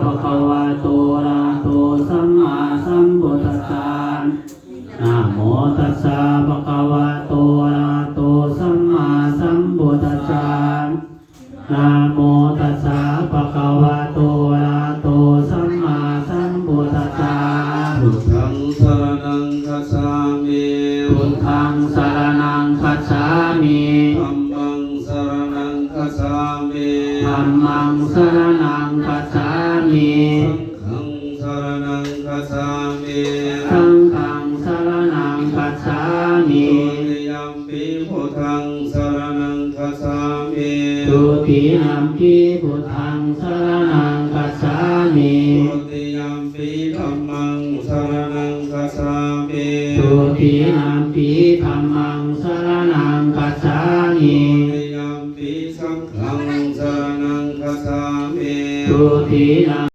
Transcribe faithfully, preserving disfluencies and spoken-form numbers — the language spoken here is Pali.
bhagavato arahato sammāsambuddhassa. Namo tassa bhagavato arahato sammāsambuddhassa. Namo tassa bhagavato arahato sammāsambuddhassa. Buddhaṃ saraṇaṃ gacchāmi. Buddhaṃ saraṇaṃ gacchāmi. Dhammaṃ saraṇaṃ gacchāmi. Dhammaṃ saraṇaṃ gacchāmi. Saṅghaṃ saraṇaṃ gacchāmi. Saṅghaṃ saraṇaṃ gacchāmi. Dutiyampi buddhaṃ saraṇaṃ gacchāmi. Dutiyampi buddhaṃ saraṇaṃ gacchāmi. Dutiyampi dhammaṃ saraṇaṃ gacchāmi. Dutiyampi dhammaṃ saraṇaṃ gacchāmi. Dutiyampi saṅghaṃ saraṇaṃ gacchāmi. Dutiyam